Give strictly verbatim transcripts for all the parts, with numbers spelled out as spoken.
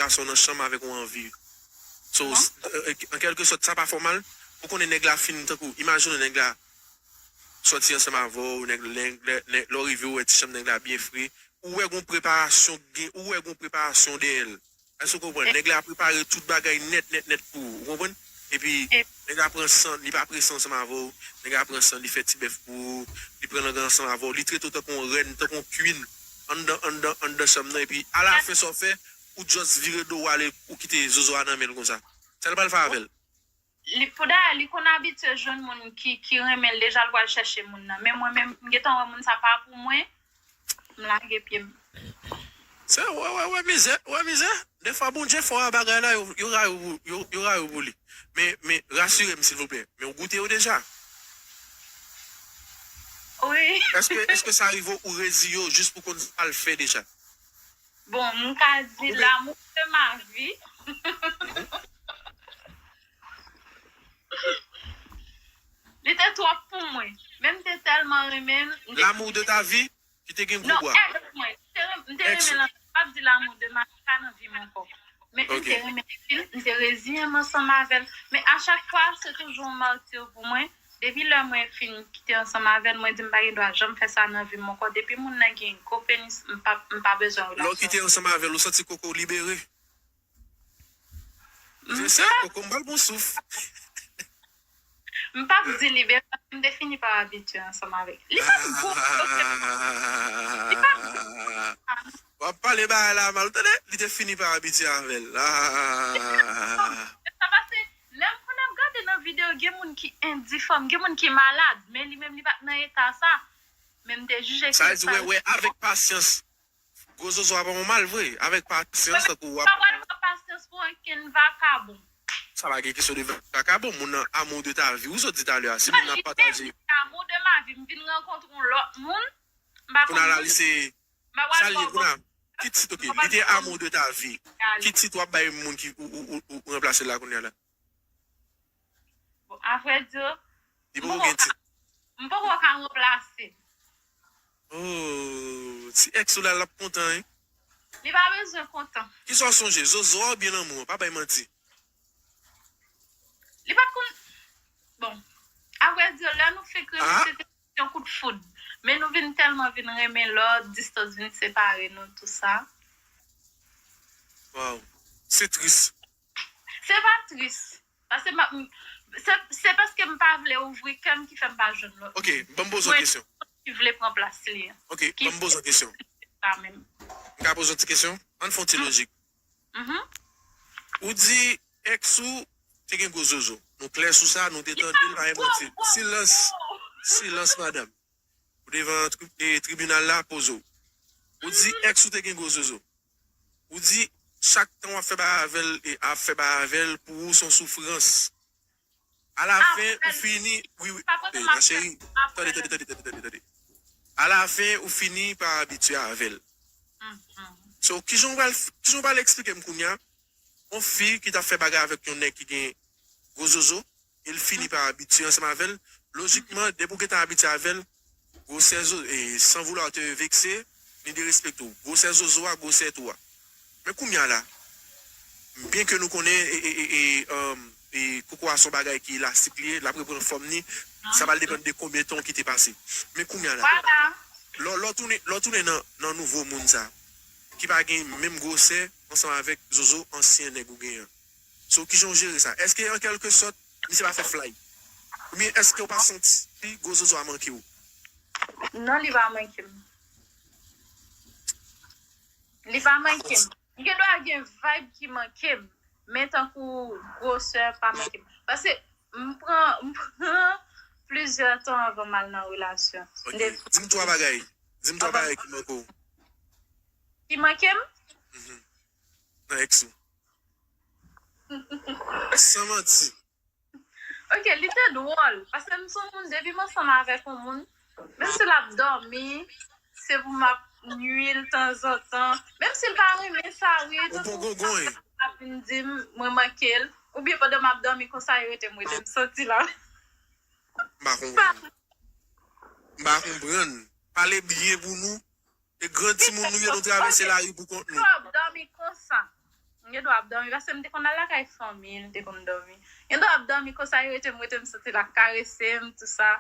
gason nan chanm avèk yon anvi. So, an kèlke sòt, sa pa fè w mal. Ou konnen nèg la fin tankou, imajine nèg la sòti ansanm avè w, nèg, nèg, lè, lè, lè w rive, ou wè ti chanm nèg la byen fre. Ou wè gon preparasyon, gen, ou wè gon preparasyon dèyè l. Èske w konprann? Nèg la prepare tout bagay nèt, nèt, nèt pou ou. Ou konprann? Epi, nèg la pran san, li pa prese ansanm avè w. Nèg la pran san, li fè ti bèf pou ou. Li pran lang ansanm avè w. Li trete w tankou yon rèn, tankou yon queen. Anndan, anndan, anndan chanm nan. Epi, alafen, sa w fè, ou just vire do w ale, ou kite zozo a nan men l konsa. Sa l pral fè avè l? Li, pou dayè, li konn abitye jwenn moun ki, ki renmen l deja, l pral chèche moun nan. Men mwen menm, m gentan wè moun sa pa pou mwen, m lage pye m. Se, wè, wè, wè mizè, wè mizè. Defwa Bondye fò a bagay la, yo, yo rayi w, yo, yo rayi w pou li. Men, men, rasire m, silvouplè. Men w goute yo deja? Wi. Èske, èske sa rive w, ou rezi yo jis pou konn sa l fè deja? Bon, m ka di l'amour de ma vie. Li te twòp pou mwen. Men m te tèlman renmen l. L'amour de ta vie, ki te gen gwo bwa. Non, èks mwen. M te renmen l anpil. M p ap di l'amour de ma vie, pa nan vi m ankò. Men m te renmen l anpil, m te reziyen m ansanm avè l. Men a chak fwa, se toujou yon mati pou mwen. Depi lè mwen fin kite ansanm avè l, mwen di m pa gen dwa janm fè sa nan vi m ankò. Depi moun nan gen gwo penis, m pa, m pa bezwen relasyon. Lè w kite ansanm avè l, ou santi koko w libere? Se sa, koko m ba l bon souf. M p ap di libere, paske m te fini pa abitye ansanm avè l. Li pa t gwo, li pa t gwo. W ap pale bagay la mal, tande? Li te fini pa abitye avè l. Ah. Sa pase, lè m konn ap gade nan videyo, gen moun ki endifòm, gen moun ki malad, men li menm li pa t nan eta sa. Men m te jije ke sa. Sa vle di, wè, wè, avèk pasyans, gwo zozo a pa yon mal vre, avèk pasyans, tankou w ap. Pa pral pran pasyans pou okenn vakabon. Sa pa gen kesyon de vakabon, moun nan amour de ta vie, ou sot di talè a, si moun nan ap pataje. Li te di amour de ma vie, m vin rankontre yon lòt moun, m pa konn moun. Kounye a la, li se, sa l ye kounye a? Ki tit, ok, li te amour de ta vie. Ki tit w ap bay moun ki, ou, ou, ou, ou ranplase l la kounye a la? Bon, a vrè di, li poko gen tit. M poko ka ranplase. Oh, ti èks ou la, l ap kontan, wi. Li pa bezwen kontan. Kisa w sonje, zozo a oubyen lanmou an? Pa bay manti. Li pa t konn, bon, a vrè di, lè nou fenk renmen, se te yon kout foud. Men nou vin tèlman vin renmen lòt, distans vin separe nou, tou sa. Waw, se tris. Se pa tris. Paske m ap, m, se, se paske m pa vle ouvri kè m ki fè m pa jwenn lòt moun. Ok, ban m poze w kesyon. Mwen, ki vle pran plas li an. Ok, ban m poze w kesyon. Sa menm. M ka poze w ti kesyon? Ann fè yon ti lojik. Mhm. Ou di èks ou te gen gwo zozo. Nou klè sou sa, nou te tande l, pa gen manti. Silans. Silans, madanm. Ou devan tri-, e, tribinal la, poze w. Ou di èks ou te gen gwo zozo. Ou di chak tan w ap fè bagay avè l, e ap fè bagay avè l, pou ou se yon soufrans. Alafen, ou fini, wi, wi, e, ma cheri, tande, tande, tande, tande, tande, tande. Alafen, ou fini pa abitye avè l. So, kijan w pral, kijan w pral eksplike m kounye a? Yon fi ki t ap fè bagay avèk yon nèg ki gen gwo zozo, e l fini pa abitye ansanm avè l, lojikman, depi w gentan abitye avè l, gwosè zo-, e, sans vouloir te vexer, ni derespekte w. Gwosè zozo a, gwosè tou a. Men kounye a la, byen ke nou konnen, e, e, e, e, um, e, koko a se yon bagay ki elastik li ye, l ap reprann fòm ni, sa pral depann de konbyen tan w kite pase. Men kounye a la, lè, lè w tounen, lè w tounen nan, nan nouvo moun sa, ki pa gen menm gwosè ansanm avèk zozo ansyen nèg ou genyen an. So, kijan w jere sa? Èske, an kèlke sòt, misye pa fè fly? Oubyen èske w pa santi gwo zozo a manke w? Non, li pa manke m. Li pa manke m. M gen dwa gen vibe ki manke m, men tankou gwosè pa manke m. Paske m pran, m pran plizyè tan anvan m al nan relasyon. Ok. Di m twa bagay. Di m twa bagay ki manke w. Ki manke m? Mhm. Nan èks ou. San manti. Ok, li te dwòl. Paske m se yon moun, depi m ansanm avèk yon moun, menm si l ap dòmi, se pou m ap nui l tanzantan. Menm si l pa renmen sa, wi, ou pran gongon, l ap vin di m, mwen manke l. Oubyen pandan m ap dòmi konsa, yo rete m, rete m soti la. M pa konprann. M pa konprann. Pale byen pou nou. E gran timoun nou ye, nou travèse lari pou kont nou. Dòmi konsa. M gen dwa ap dòmi, paske m te konn al lakay fanmi, m te konn dòmi. M gen dwa ap dòmi konsa, yo rete m, rete m santi l ap karese m, tou sa.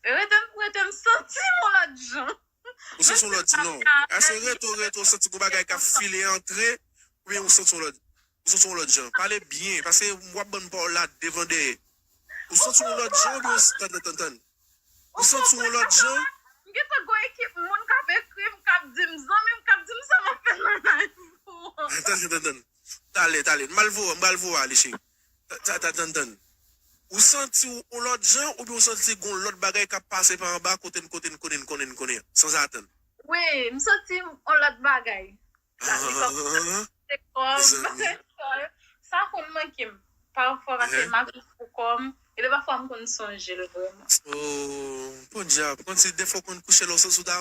Yo rete m, rete m santi m yon lòt jan. Ou santi yon lòt jan, non. Èske rete w, rete w santi gon bagay k ap file antre, oubyen ou santi yon lòt, ou santi yon lòt jan? Pale byen, paske w ap ban m pawòl la devan dèyè. Ou santi yon lòt jan oubyen ou, tann, tann, tann, tann. Ou santi yon lòt jan? M gen tan gon ekip moun k ap ekri m, k ap di m, zanmi m, k ap di m sa m ap fè nan live ou an. Tann, tann, tann, tann. Talè, talè. M pral voye, m pral voye ale, cheri. Ta, ta, ta, tann, tann. Ou santi w yon lòt jan, oubyen ou santi gon lòt bagay k ap pase pa anba kote n, kote n konnen, n konnen, n konnen, sanzatann? Wi, m santi yon lòt bagay. La, li kòm se kòm sa konn manke m. Pafwa, paske m ap viv pou kò m, e de pafwa m konn sonje l vrèman. Oh, podyab. Kòmsi defwa w konn kouche la, ou santi w ta,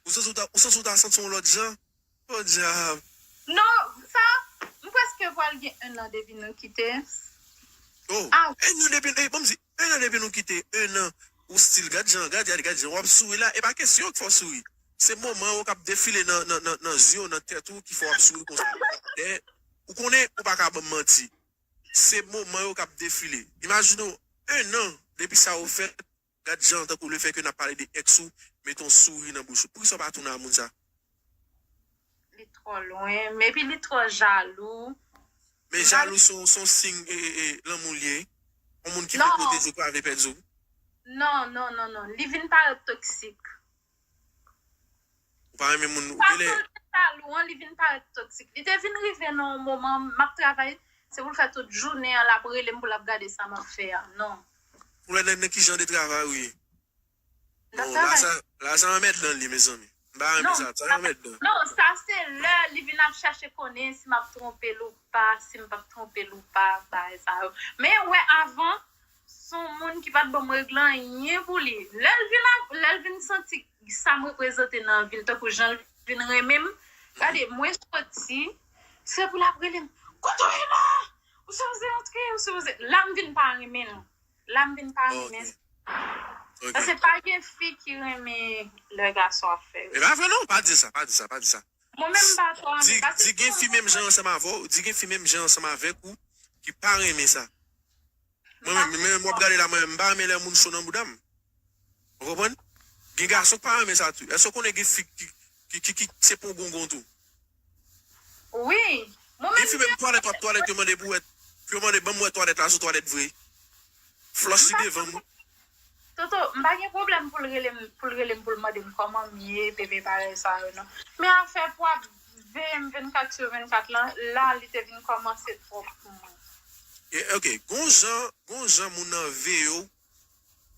ou santi w ta, ou santi w ta santi yon lòt jan. Podyab. Non, sa, m prèske pral gen en an depi nou kite. Oh, ah, en an depi, eh, bon, m di, en an depi nou kite, en an, ou still, gad jan, gad, gad, gad jan, w ap souri la, e pa kesyon k fè w souri. Se moman yo k ap defile nan, nan, nan, nan zye w, nan tèt ou, ki fè w ap souri konsa. Lè, ou konnen, ou pa ka ban m manti. Se moman yo k ap defile. Imajine w, en an depi sa yo fèt, gad jan tankou lefètke n ap pale de èks ou, mete yon souri nan bouch ou. Poukisa w pa tounen a moun sa? Li twò lwen, epi li twò jalou. Men jalou se yon, se yon siy, e, e, e, lanmou l ye. Yon moun ki vle pwoteje w pa vle pèdi w. Non, non, non, non. Li vin parèt toksik. Ou pa renmen moun ou genlè. Fason l te jalou an, li vin parèt toksik. Li te vin rive nan yon moman, m ap travay, se pou l fè tout jounen an, l ap rele m pou l ap gade sa m ap fè a. Non. Pou wè nan, nan ki jan de travay ou ye. Non, la sa, la sa anmèdan li, mezanmi. M pa renmen sa, sa anmèdan. Non, sa se lè li vin ap chache konnen si m ap twonpe l ou pa, si m p ap twonpe l ou pa, bagay sa yo. Men wè avan, se yon moun ki pa t ban m regle anyen pou li. Lè l vin ap, lè l vin santi sa m reprezante nan vi l, tankou jan l vin renmen m, gade, mwen soti, se pou l ap rele m, "Kote w ye la? Ou sipoze antre, ou sipoze." La m vin pa renmen l. La m vin pa renmen sa. Paske pa gen fi ki renmen lè gason ap fè yo. E pa vre non, pa di sa, pa di sa, pa di sa. Mwen menm m pa twò renmen. Di gen fi menm jan ansanm avè w, di gen fi menm jan ansanm avèk ou ki pa renmen sa. Mwen menm, mwen menm w ap gade la, mwen menm m pa renmen lè moun cho nan bouda m. Ou konprann? Gen gason k pa renmen sa tou. Èske w konnen gen fi ki, ki, ki, ki se pou gongon tou? Wi. Mwen menm. Gen fi menm twalèt w ap twalèt, yo mande pou wè, pou yo mande ban m wè twalèt la, sou twalèt vre. Flòch li devan m. Toto, m pa gen pwoblèm pou l rele m, pou l rele m, pou l mande m kòman m ye, bebe, bagay sa yo non. Men afè pou ap veye m vennkat sou vennkat lan, la li te vin kòmanse twòp pou mwen. Ok, gon jan, gon jan moun nan veye w.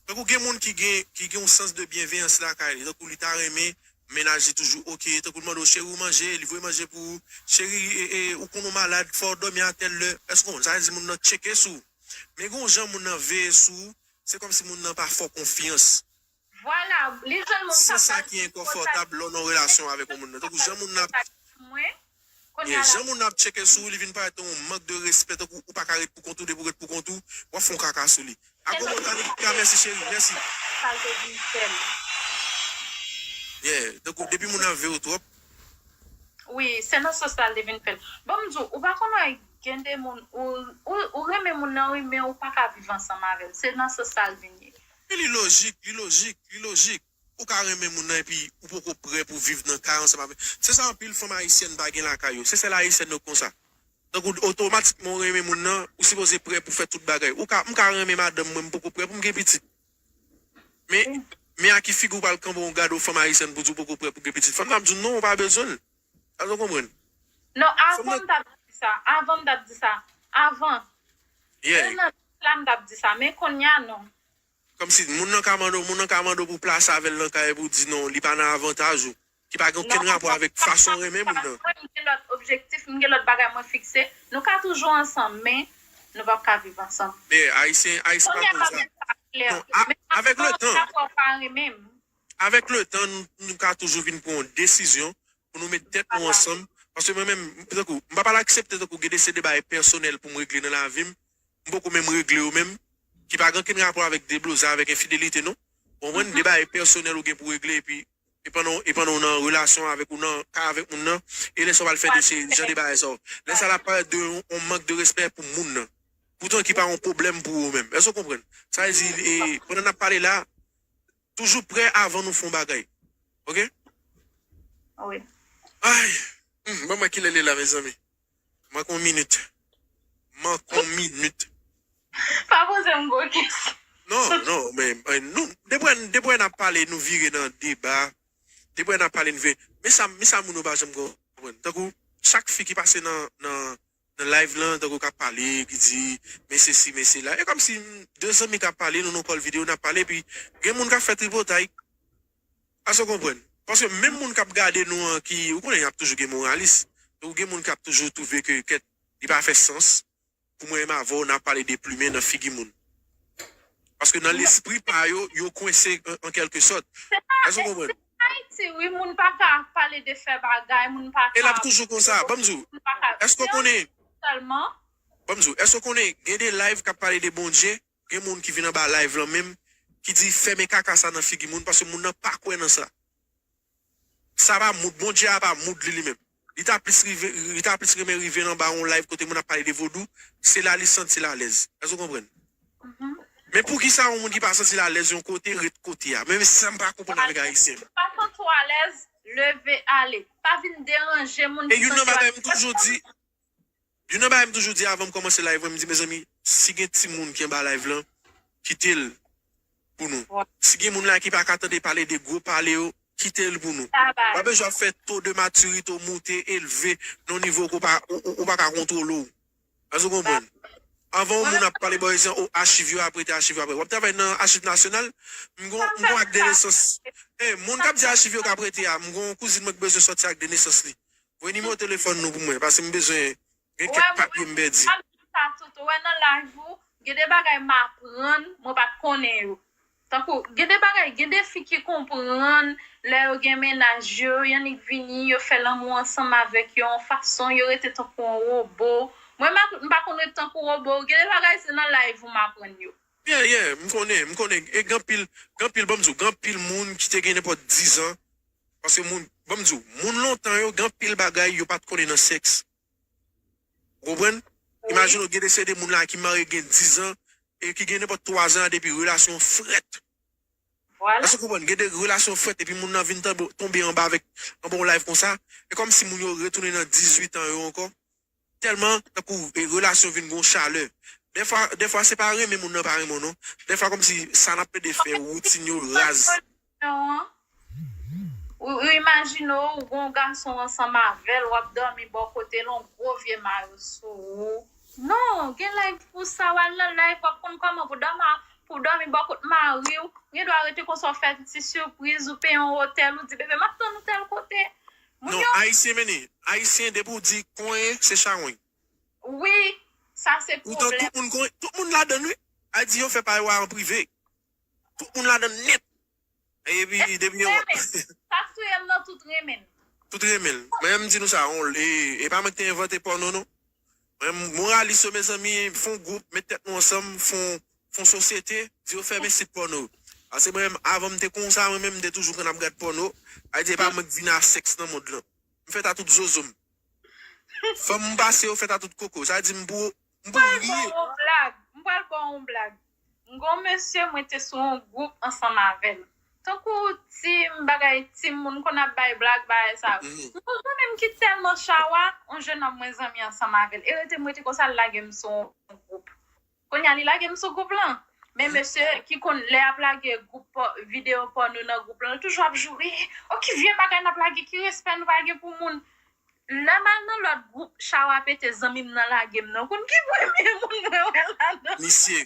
Tankou gen moun ki gen, ki gen yon sans de byenveyans lakay li. Tankou li ta renmen mennaj li toujou ok. Tankou l mande w, "Cheri, ou manje?" Li voye manje pou ou. "Cheri, e, e, ou konn ou malad, fò w dòmi a tèl lè." Èske w konprann? Sa vle di moun nan tcheke sou ou. Men gen yon jan moun nan veye sou ou, se kòmsi moun nan pa fè w konfyans. Vwala, li jwenn moun k ap. Se sa ki enkonfòtab lè w nan yon relasyon avèk yon moun nan. Tankou jan moun nan ap. Mwen, kounye a la. Jan moun nan ap tcheke sou ou, li vin parèt yon mank de respè, tankou ou pa ka ret pou kont ou, depi w ret pou kont ou, w ap fè yon kaka sou li. Akomo Tanika, mèsi cheri, mèsi. Sa l te vin fè m. Yeah, tankou depi moun nan veye w twòp. Wi, se nan sans sa l te vin fè l. Bon, m di w, ou pa konn wè gen de moun, ou, ou, ou renmen moun nan wi, men ou pa ka viv ansanm avè l. Se nan sans sa l vin ye. Men li lojik, li lojik, li lojik. Ou ka renmen moun nan epi ou poko prè pou viv nan kay ansanm avè l. Se sa anpil fanm ayisyèn pa gen lakay yo. Se sèl ayisyèn yo k konsa. Donk ou otomatikman ou renmen moun nan, ou sipoze prè pou fè tout bagay. Ou ka, m ka renmen madanm mwen, m poko prè pou m gen pitit. Men, men a ki figi w pral kanpe yon gade yon fanm ayisyèn pou di w poko prè pou gen pitit? Fanm nan ap di w non, ou pa bezwen l. Èske w konprann? Non, avan m t ap di sa. Avan m t ap di sa. Avan. Yeah. Nan la m t ap di sa. Men kounye a non. Kòmsi moun nan ka mande w, moun nan ka mande w pou plase avè l nan kay epi w di non, li pa nan avantaj ou. Ki pa gen okenn rapò avèk fason w renmen moun nan. Mwen, m gen lòt objektif, m gen lòt bagay mwen fikse. Nou ka toujou ansanm, men nou p ap ka viv ansanm. Men Ayisyen, Ayisyen pa konn sa. Non, a, avèk letan. Avèk letan, nou, nou ka toujou vin pran yon desizyon pou nou met tèt nou ansanm. Paske mwen menm, tankou, m pa pral aksepte tankou gen de se de bagay pèsonèl pou m regle nan lavi m, m poko menm regle yo menm, ki pa gen okenn rapò avèk deblozay, avèk enfidelite, non. Ou konprann? De bagay pèsonèl ou gen pou regle, epi e pandan, e pandan w nan relasyon avèk ou nan ka avèk moun nan, e lè sa w al fè de se jan de bagay sa yo. Lè sa l ap parèt de yon, yon mank de respè pou moun nan. Poutan ki pa yon pwoblèm pou ou menm. Èske w konprann? Sa vle di, e, pandan n ap pale la, toujou prè avan nou fè yon bagay. Oke? Wi. Ay! Hmm, ban mwen kilè l ye la, mezanmi. Manke yon minit. Manke yon minit. Pa poze m gwo kesyon. Non, non, men, men nou, depi, depi n ap pale, nou vire nan deba. Depi n ap pale, nou vire. Men sa, men sa moun yo pa janm konprann. Tankou, chak fi ki pase nan, nan, nan live lan, tankou k ap pale, ki di, men sesi, men sela. E kòmsi de zanmi k ap pale, nou nan kòl videyo, n ap pale, epi gen moun k ap fè tripotay. Èske w konprann? Paske menm moun k ap gade nou an ki, ou konnen y ap toujou gen moralis. Ou gen moun k ap toujou twouve ke kèt, li pa fè sans pou mwen menm avè w n ap pale de plimen nan figi moun. Paske nan lespri pa yo, yo kwense an, an kèlke sòt. Èske w konprann? Ayiti, wi, moun pa ka pale de fè bagay, moun pa ka. E l ap toujou konsa. Ban m di w, èske w konnen, ban m di w, èske w konnen gen de live k ap pale de Bondye, gen moun ki vin anba live lan menm, ki di fèmen kaka sa nan figi moun, paske moun nan pa kwè nan sa. Sa pa mood, Bondye a pa mood li, li menm. Li ta plis rive, li ta plis renmen rive anba yon live kote moun ap pale de vodou, se la li santi l alèz. Èske w konprann? Men poukisa yon moun ki pa santi l alèz yon kote, ret kote a? Men, men sa m pa konprann avèk Ayisyen. Pa santi w alèz, leve ale. Pa vin deranje moun ki santi yo alèz. E youn nan bagay m toujou di, youn nan bagay m toujou di avan m kòmanse live mwen, m di, mezanmi, si gen timoun ki anba live lan, kite l pou nou. Si gen moun la ki pa ka tande pale de gwo pale yo, kite l pou nou. Pa bezwen ap fè to de matirite w moute, elve, nan yon nivo ke w pa, ou, ou, ou pa ka kontwole w. Èske w konprann? Anvan yon moun ap pale bò ijan, o, achiv yo ap rete, achiv yo ap rete. W ap travay nan Achiv Nasyonal, m gon, m gon ak de nesans. E, moun k ap di achiv yo k ap rete a, m gon kouzin mwen k bezwen sòti ak de nesans li. Voye nimewo telefòn nou pou mwen, paske m bezwen gen kèk papye m pèdi. Sa tout, ou wè nan live ou, gen de bagay m aprann, mwen pa t konnen yo. Tankou, gen de bagay, gen de fi ki konprann lè yo gen mennaj yo, y annik vini, yo fè lanmou ansanm avèk yo yon fason, yo rete tankou yon wobo. Mwen, m pa konn ret tankou wobo, gen de bagay se nan live ou m aprann yo. Yeah, yeah, m konnen, m konnen. E gen anpil, gen anpil, ban m di w, gen anpil moun ki te gen nenpòt dizan. Paske moun, ban m di w, moun lontan yo, gen anpil bagay yo pa t konnen nan sèks. Ou konprann? Imajine w gen de se de moun la ki marye gen dizan e ki gen nenpòt twazan depi relasyon frèt. Èske w konprann? Gen de relasyon frèt epi moun nan vin tonbe anba avèk anba yon live konsa. E kòmsi moun yo retounen nan dizuit an yo ankò. Tèlman tankou relasyon vin gon chalè. Dèfwa, dèfwa se pa renmen moun nan pa renmen w non. Dèfwa kòmsi sa n ap plede fè woutin yo raz. Ou imajine w, ou gon gason ansanm avè l, w ap dòmi bò kote l, yon gwo vye mayo sou ou. Non, gen live pou sa, w al nan live, w ap konn kòman pou dòmi, pou dòmi bò kot mari w. Gen dwa rete konsa, w fè ti sipriz, ou peye yon otèl, ou di, bebe, m ap tann ou tèl kote. Non, Ayisyen men li. Ayisyen, depi w di konyen, se chawony. Wi, sa se pwoblèm. Poutan tout moun konyen, tout moun ladann wi. Ay di yo fè pa yo a an prive. Tout moun ladann nèt. Epi depi yo. Sa k touye m nan tout renmen l. Tout renmen l. Mwen menm m di nou sa, e pa mwen ki te envante pòno non. Mwen moralis yo mezanmi, fon gwoup, met tèt nou ansanm, fon fon sosyete, di yo fèmen sit pòno. Paske mwen menm, avan m te konsa, mwen menm m te toujou konn ap gad pòno. Sa vle di e pa mwen k vin a sèks nan mond lan. M fèt a tout zozo m. Fanm m pase yo fèt a tout koko. Sa vle di m pou, m pou riye. M pral ba w yon blag. M pral ba w yon blag. M gon mesye mwen te sou yon gwoup ansanm avè l. Tankou team bagay, team moun konn ap bay blag, bagay sa yo. M gon zanmi m ki tèlman chawa, yon jennonm mwen zanmi ansanm avè l. E rete m rete konsa, l lage m sou yon gwoup. Kounye a li lage m sou gwoup lan. Men mesye ki konn lè y ap lage gwoup pò, videyo pòno nan gwoup lan, li toujou ap joure. O ki vye bagay n ap lage, ki respè nou pa gen pou moun. Lè m al nan lòt gwoup, chawa pete, zanmi m nan lage m nan. Ou konn ki premye moun mwen wè ladan? Misye.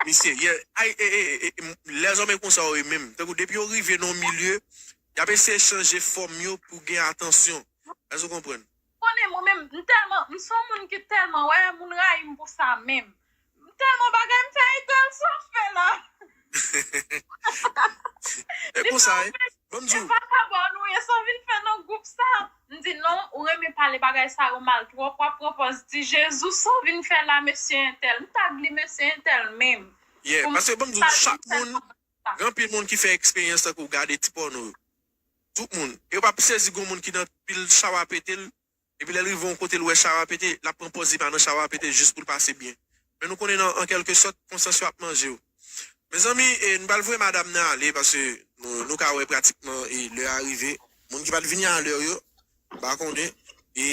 Misye, yeah. Ay, e, e, e, e, lèzòm e konsa yo ye menm. Tankou depi yo rive nan yon milye, y ap eseye chanje fòm yo pou gen atansyon. Èske w konprann? Konnen mwen menm, m tèlman, m se yon moun ki tèlman, wè, moun rayi m pou sa menm. M tèlman bagay m fè entèl sa w fè la. E konsa, e. Ban m di w. E vakabòn ou ye, sa w vin fè nan gwoup sa? M di non, ou renmen pale bagay sa yo mal twòp, w ap pran pòz di Jezi, sa w vin fè la, mesye entèl? M tag li mesye entèl menm. Yeah, paske ban m di w, chak moun, Gen anpil moun ki fè eksperyans tankou gade ti pòno yo. Tout moun. Yo p ap sezi gon moun ki nan pil chawa pete l, epi lè l rive yon kote l wè chawa pete, l ap pran pòz li pa nan chawa pete jis pou l pase byen. Men nou konnen nan, an kèlke sòt, konsyans yo ap manje yo. Mezanmi, e, nou pral voye madanm nan ale, paske nou, nou ka wè pratikman, e, lè a rive. Moun ki pa t vini alè yo, m pa konnen. E,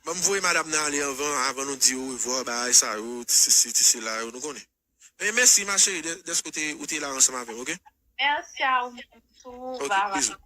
ban m voye madanm nan ale anvan, avan nou di orevwa, bagay sa yo, ti sesi, ti sela yo, nou konnen. Men mèsi, ma chérie, dè-, dèske ou te, ou te la ansanm avè m, oke? Mèsi a ou menm tou, Ok, baba. Bizou.